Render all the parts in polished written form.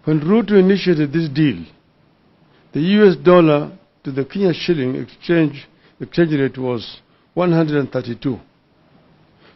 When Ruto initiated this deal, the US dollar to the Kenya shilling exchange rate was 132.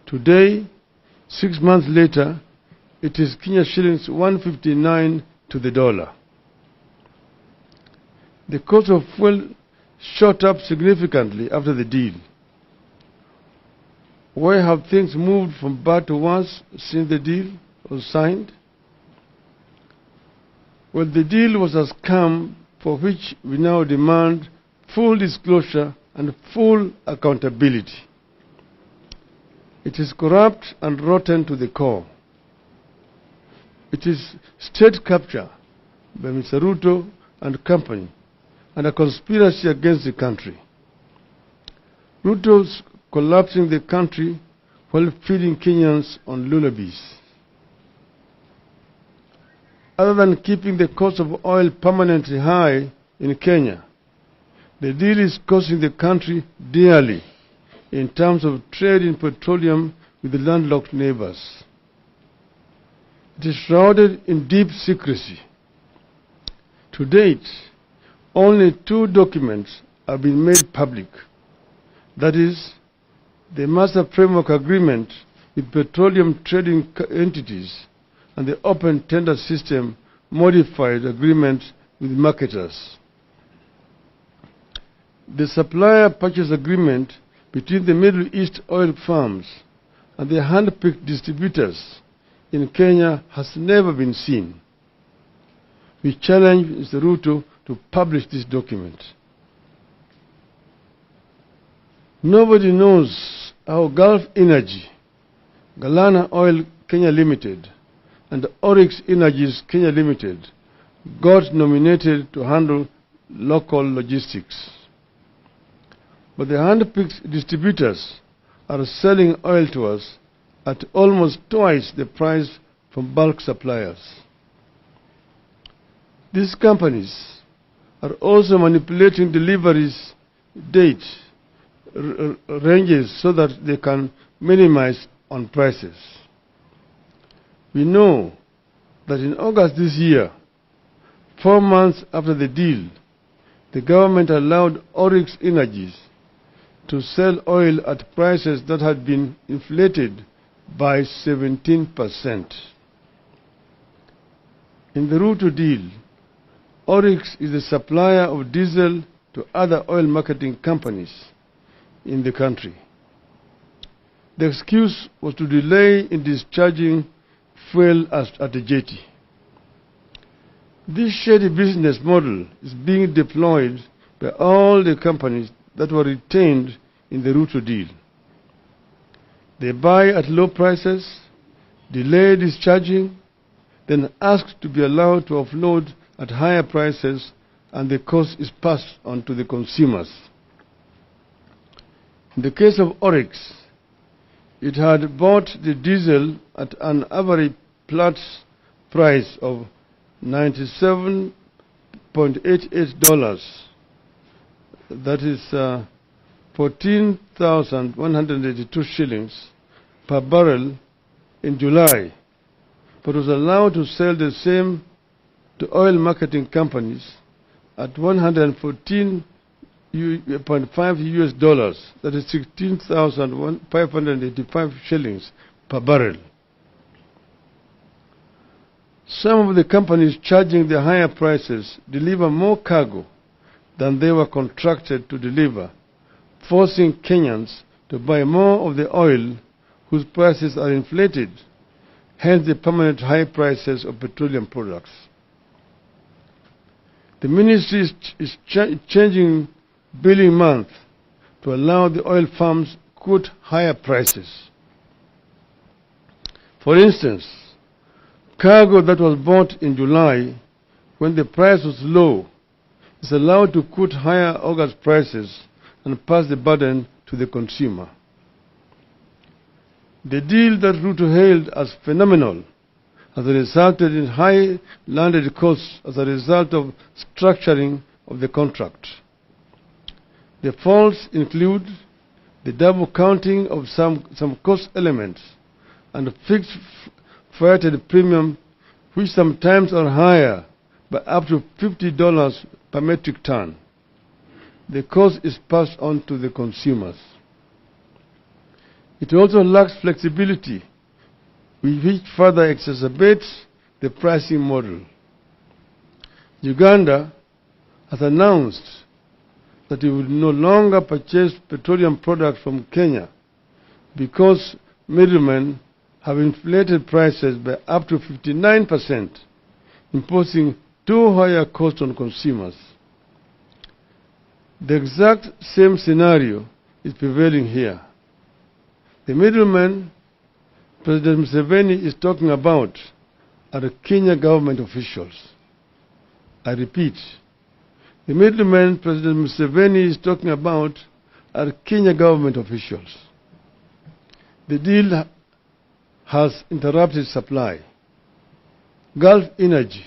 Today, 6 months later, it is Kenya shillings 159 to the dollar. The cost of fuel shot up significantly after the deal. Why have things moved from bad to worse since the deal was signed? Well, the deal was a scam for which we now demand full disclosure and full accountability. It is corrupt and rotten to the core. It is state capture by Mr. Ruto and company and a conspiracy against the country. Ruto's collapsing the country while feeding Kenyans on lullabies. Other than keeping the cost of oil permanently high in Kenya, the deal is costing the country dearly in terms of trade in petroleum with the landlocked neighbors. It is shrouded in deep secrecy. To date, only 2 documents have been made public. That is, the Master Framework Agreement with petroleum trading entities and the Open Tender System Modified Agreement with marketers. The Supplier Purchase Agreement between the Middle East oil firms and the hand-picked distributors in Kenya has never been seen. We challenge Mr. Ruto to publish this document. Nobody knows how Gulf Energy, Galana Oil Kenya Limited, and Oryx Energies Kenya Limited got nominated to handle local logistics. But the hand-picked distributors are selling oil to us at almost twice the price from bulk suppliers. These companies are also manipulating deliveries date ranges so that they can minimize on prices. We know that in August this year, 4 months after the deal, the government allowed Oryx Energies to sell oil at prices that had been inflated by 17%. In the Ruto deal, Oryx is the supplier of diesel to other oil marketing companies in the country. The excuse was to delay in discharging fuel at the jetty. This shady business model is being deployed by all the companies that were retained in the Ruto deal. They buy at low prices, delay discharging, then ask to be allowed to offload at higher prices, and the cost is passed on to the consumers. In the case of Oryx, it had bought the diesel at an average Platts price of $97.88. That is 14,182 shillings per barrel in July, but was allowed to sell the same to oil marketing companies at $114.5 US, that is 16,585 shillings per barrel. Some of the companies charging the higher prices deliver more cargo than they were contracted to deliver, forcing Kenyans to buy more of the oil whose prices are inflated, hence the permanent high prices of petroleum products. The ministry is changing billing month to allow the oil firms quote higher prices. For instance, cargo that was bought in July when the price was low is allowed to quote higher August prices and pass the burden to the consumer. The deal that Ruto hailed as phenomenal has resulted in high landed costs as a result of structuring of the contract. The faults include the double counting of some cost elements and fixed freighted premium which sometimes are higher by up to $50 per metric ton. The cost is passed on to the consumers. It also lacks flexibility, which further exacerbates the pricing model. Uganda has announced that it will no longer purchase petroleum products from Kenya because middlemen have inflated prices by up to 59%, imposing too high a cost on consumers. The exact same scenario is prevailing here. The middlemen President Museveni is talking about are the Kenya government officials. I repeat, the middlemen President Museveni is talking about are Kenya government officials. The deal has interrupted supply. Gulf Energy,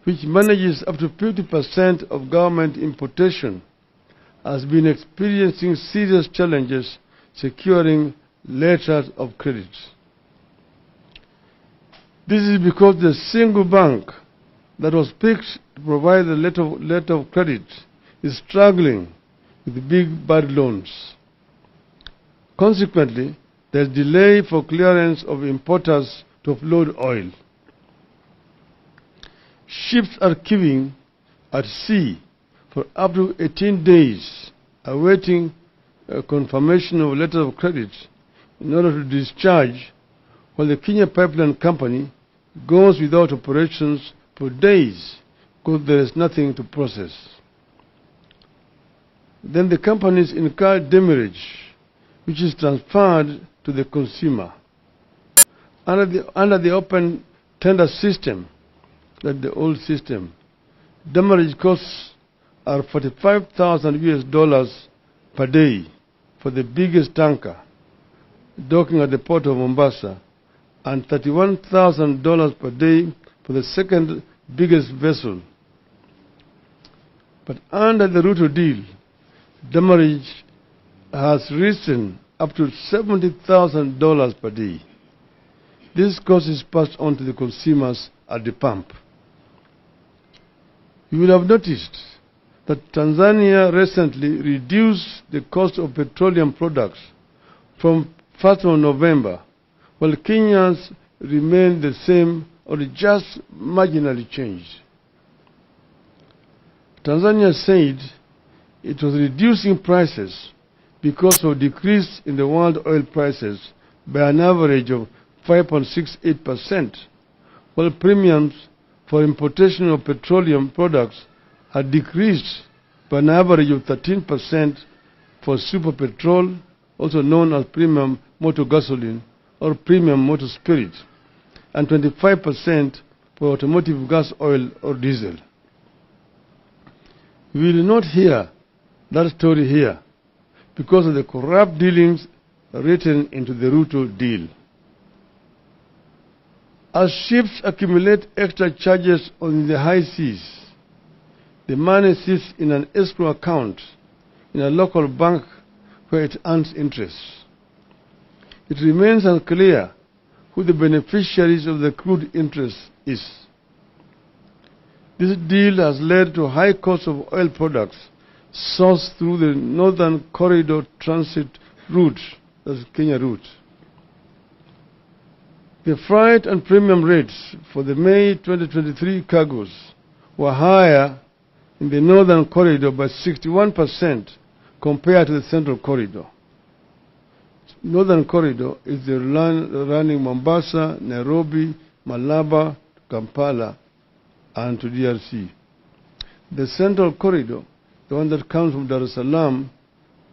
which manages up to 50% of government importation, has been experiencing serious challenges securing letters of credit. This is because the single bank that was picked to provide a letter of credit is struggling with big bad loans. Consequently, there is delay for clearance of importers to offload oil. Ships are queuing at sea for up to 18 days, awaiting confirmation of letter of credit in order to discharge, while the Kenya Pipeline Company goes without operations for days because there is nothing to process. Then the companies incur demurrage, which is transferred to the consumer. Under the open tender system, like the old system, demurrage costs are $45,000 per day for the biggest tanker docking at the port of Mombasa, and $31,000 per day for the second biggest vessel. But under the Ruto deal, demurrage has risen up to $70,000 per day. This cost is passed on to the consumers at the pump. You will have noticed that Tanzania recently reduced the cost of petroleum products from 1st of November, while Kenya's remain the same or just marginally changed. Tanzania said it was reducing prices because of decrease in the world oil prices by an average of 5.68%, while premiums for importation of petroleum products had decreased by an average of 13% for super petrol, also known as premium motor gasoline or premium motor spirit, and 25% for automotive gas oil or diesel. We will not hear that story here because of the corrupt dealings written into the Ruto deal. As ships accumulate extra charges on the high seas, the money sits in an escrow account in a local bank where it earns interest. It remains unclear who the beneficiaries of the accrued interest is. This deal has led to high cost of oil products sourced through the Northern Corridor transit route, that's Kenya route. The freight and premium rates for the May 2023 cargoes were higher in the Northern Corridor by 61% compared to the Central Corridor. Northern Corridor is the running Mombasa, Nairobi, Malaba, Kampala, and to DRC. The Central Corridor, the one that comes from Dar es Salaam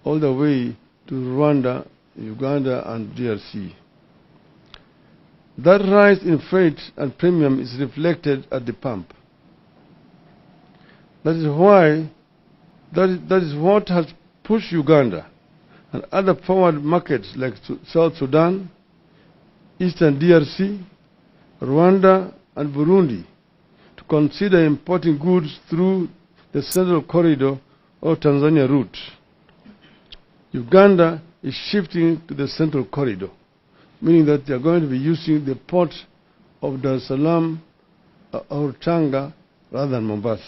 all the way to Rwanda, Uganda, and DRC. That rise in freight and premium is reflected at the pump. That is what has pushed Uganda and other forward markets like South Sudan, Eastern DRC, Rwanda, and Burundi to consider importing goods through the Central Corridor or Tanzania route. Uganda is shifting to the Central Corridor, meaning that they are going to be using the port of Dar es Salaam or Tanga rather than Mombasa.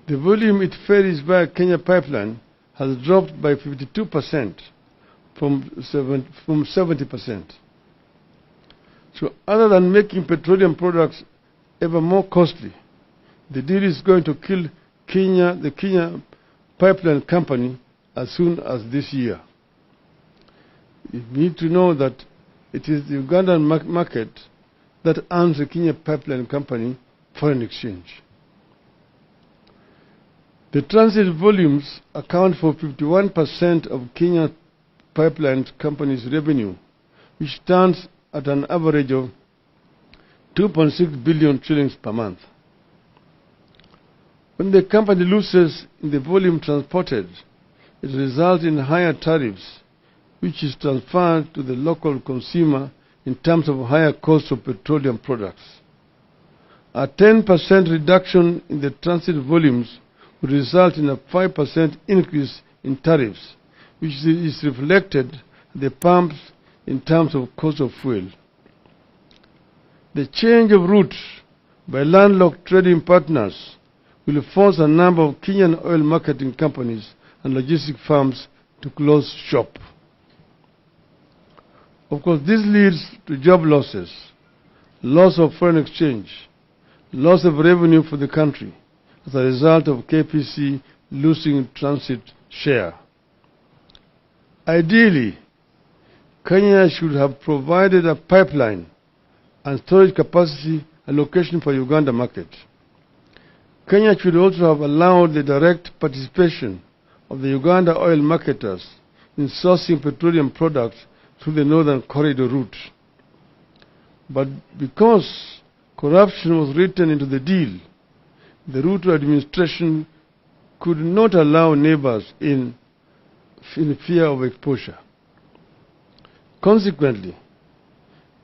The volume it ferries via Kenya pipeline has dropped by 52% from 70%. So other than making petroleum products ever more costly, the deal is going to kill the Kenya Pipeline Company as soon as this year. You need to know that it is the Ugandan market that earns the Kenya Pipeline Company foreign exchange. The transit volumes account for 51% of Kenya Pipeline Company's revenue, which stands at an average of 2.6 billion shillings per month. When the company loses in the volume transported, it results in higher tariffs, which is transferred to the local consumer in terms of higher cost of petroleum products. A 10% reduction in the transit volumes would result in a 5% increase in tariffs, which is reflected at the pumps in terms of cost of fuel. The change of route by landlocked trading partners will force a number of Kenyan oil marketing companies and logistic firms to close shop. Of course, this leads to job losses, loss of foreign exchange, loss of revenue for the country as a result of KPC losing transit share. Ideally, Kenya should have provided a pipeline and storage capacity allocation for Uganda market. Kenya should also have allowed the direct participation of the Uganda oil marketers in sourcing petroleum products through the Northern Corridor route. But because corruption was written into the deal, the Ruto administration could not allow neighbors in fear of exposure. Consequently,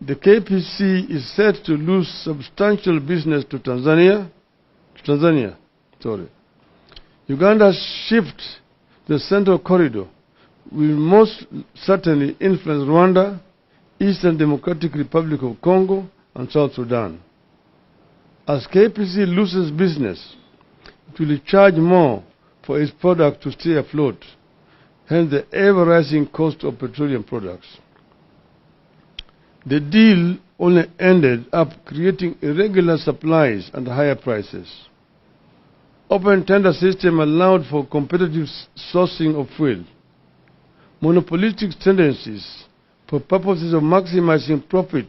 the KPC is set to lose substantial business to Tanzania. Uganda's shift to the Central Corridor will most certainly influence Rwanda, Eastern Democratic Republic of Congo, and South Sudan. As KPC loses business, it will charge more for its product to stay afloat, hence the ever-rising cost of petroleum products. The deal only ended up creating irregular supplies and higher prices. Open tender system allowed for competitive sourcing of fuel. Monopolistic tendencies for purposes of maximizing profit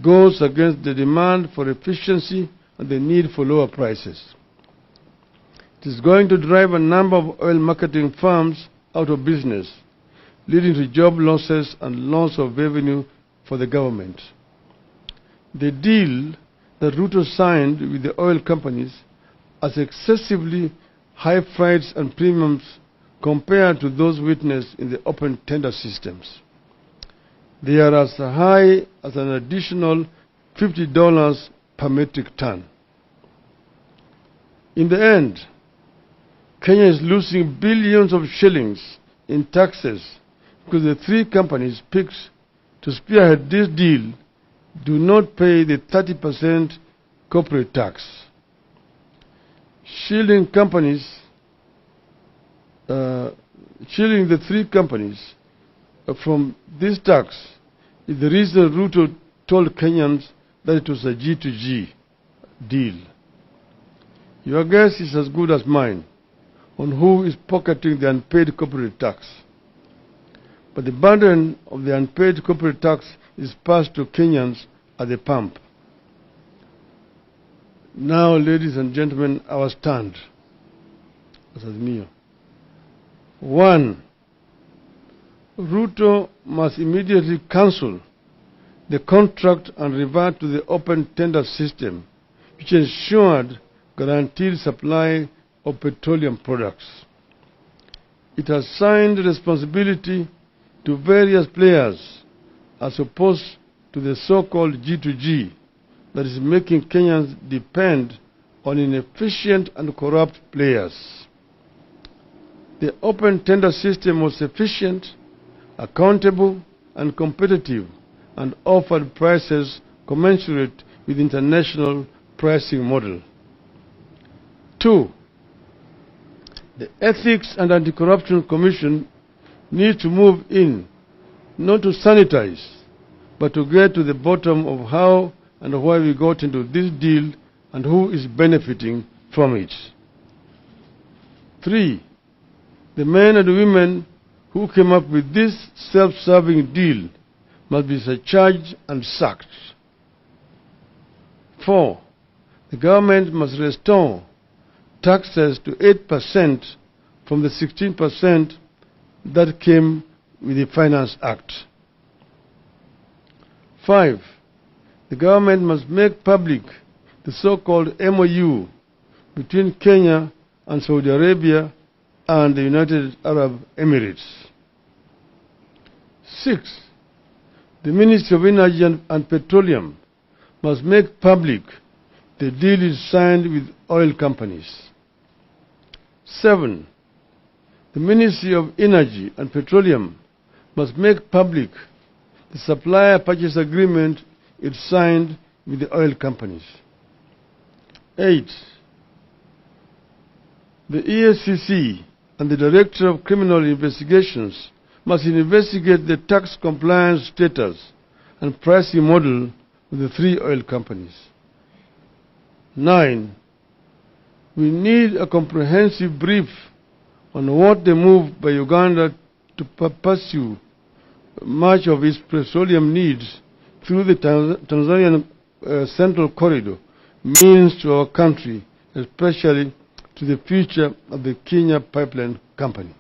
goes against the demand for efficiency and the need for lower prices. It is going to drive a number of oil marketing firms out of business, leading to job losses and loss of revenue for the government. The deal that Ruto signed with the oil companies has excessively high freights and premiums compared to those witnessed in the open tender systems. They are as high as an additional $50 per metric ton. In the end, Kenya is losing billions of shillings in taxes because the three companies picked to spearhead this deal do not pay the 30% corporate tax. Shielding the three companies from this tax is the reason Ruto told Kenyans that it was a G2G deal. Your guess is as good as mine on who is pocketing the unpaid corporate tax. But the burden of the unpaid corporate tax is passed to Kenyans at the pump. Now, ladies and gentlemen, our stand as Azimio. 1. Ruto must immediately cancel the contract and revert to the open tender system, which ensured guaranteed supply of petroleum products. It has assigned responsibility to various players as opposed to the so-called G2G that is making Kenyans depend on inefficient and corrupt players. The open tender system was efficient, accountable, and competitive and offered prices commensurate with international pricing model. 2. The Ethics and Anti-Corruption Commission needs to move in, not to sanitize, but to get to the bottom of how and why we got into this deal and who is benefiting from it. 3. The men and women who came up with this self-serving deal must be surcharged and sacked. 4. The government must restore taxes to 8% from the 16% that came with the Finance Act. 5. The government must make public the so-called MOU between Kenya and Saudi Arabia and the United Arab Emirates. 6. The Ministry of Energy and Petroleum must make public the deal is signed with oil companies. 7. The Ministry of Energy and Petroleum must make public the supplier purchase agreement it signed with the oil companies. 8. The EFCC and the Director of Criminal Investigations must investigate the tax compliance status and pricing model with the 3 oil companies. 9. We need a comprehensive brief on what the move by Uganda to pursue much of its petroleum needs through the Tanzanian Central Corridor means to our country, especially to the future of the Kenya Pipeline Company.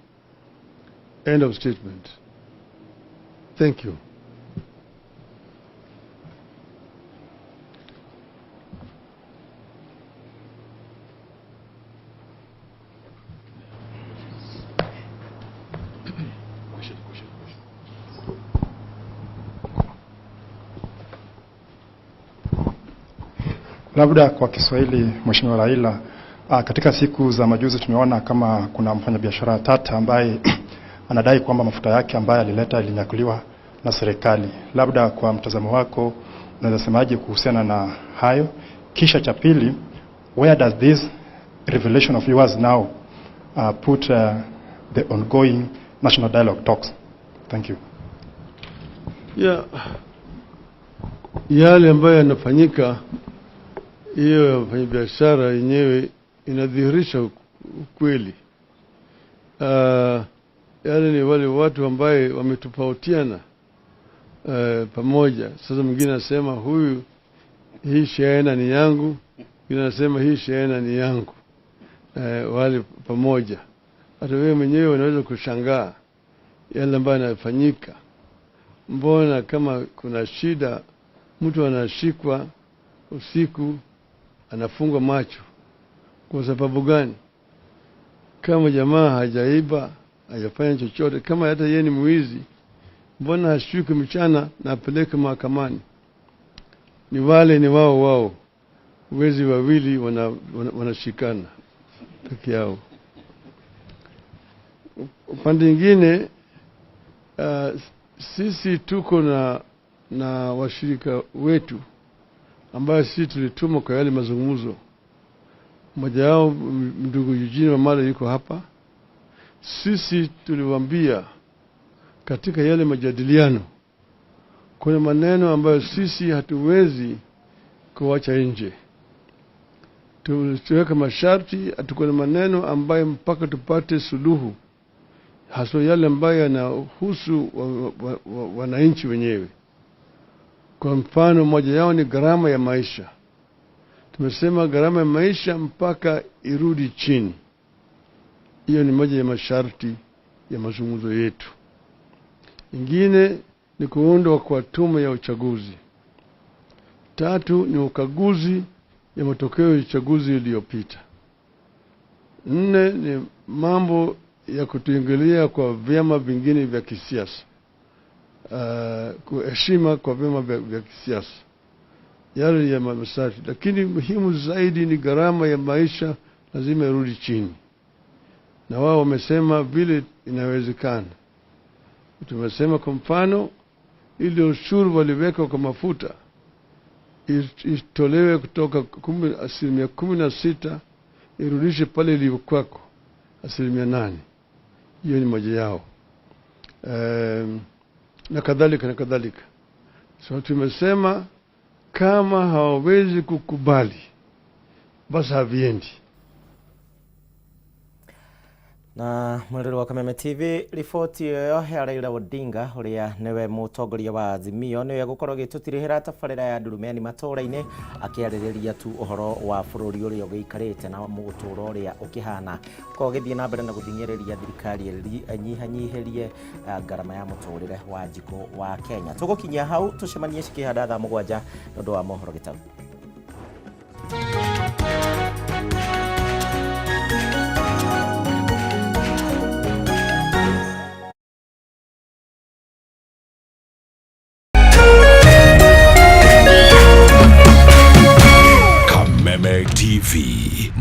End of statement. Thank you. Labda kwa Kiswahili, Mheshimiwa Raila, katika siku za majuzi tumeona kama kuna mfanyabiashara tata ambaye anadai kwamba mafuta yake ambayo alileta ilinyakuliwa na serikali. Labda kwa mtazamo wako unaweza semaje kuhusiana na hayo? Kisha cha pili, where does this revelation of yours now put the ongoing national dialogue talks? Thank you. Yeah. Yale ambayo yanafanyika, hiyo mfanyabiashara yenyewe inadhihirisha ukweli. Yale ni wale watu ambaye wametofautiana pamoja. Sasa mwingine anasema huyu hii shehena ni yangu, mwingine anasema hii shehena ni yangu. Wale pamoja. Hata wewe mwenyewe unaweza kushangaa yale ambayo yanafanyika. Mbona kama kuna shida mtu anashikwa usiku anafungwa macho? Kwa sababu gani? Kama jamaa hajaiba, hajafanya chochote, kama hata yeye ni mwizi, mbona hashikwi mchana na apeleke mahakamani? Ni wale ni wao wezi wawili wanashikana peke yao. Upande mwingine sisi tuko na washirika wetu ambao sisi tulituma kwa yale mazungumzo. Mmoja wao ndugu Eugene Wamala yuko hapa. Sisi tuliwaambia katika yale majadiliano kuna maneno ambayo sisi hatuwezi kuacha nje. Tuweka masharti, atukona maneno ambayo mpaka tupate suluhu, hasa yale ambayo yanahusu wananchi wenyewe. Kwa mfano moja yao ni gharama ya maisha. Tumesema gharama ya maisha mpaka irudi chini. Hiyo ni moja ya masharti ya mazungumzo yetu. Ingine ni kuundwa kwa tume ya uchaguzi. 3 ni ukaguzi ya matokeo ya uchaguzi uliopita. 4 ni mambo ya kutuingilia kwa vyama vingine vya kisiasa. Kuheshima kwa vyama vya kisiasa. Yale ya masharti. Lakini muhimu zaidi ni gharama ya maisha lazima irudi chini. Na wao wamesema vile inawezekana. Tumesema kwa mfano ile ushuru waliweka kwa mafuta itolewe kutoka 16% irudishe pale ilivyokuwako 8%. Hiyo ni moja yao. Na kadhalika. So tumesema kama hawawezi kukubali basi haviendi. Na mwendero wa Kameme TV ripoti yo ya Raila Odinga uria newe mutongoria wa Azimio niwe gukorwo gitutirihira tabarira ya Ndurumeni Matuuraini akiaririria tu uhoro wa bururi uria ugiikarite na muturo uria ukihana ko githie na mbere na guthinyiriria thirikari anyihanyihirie garama ya muturire wa jiko wa Kenya. Tugukinyia hau tucemanie cikihanda thaa 7 nondu wa mohoro gitau. Kameme TV.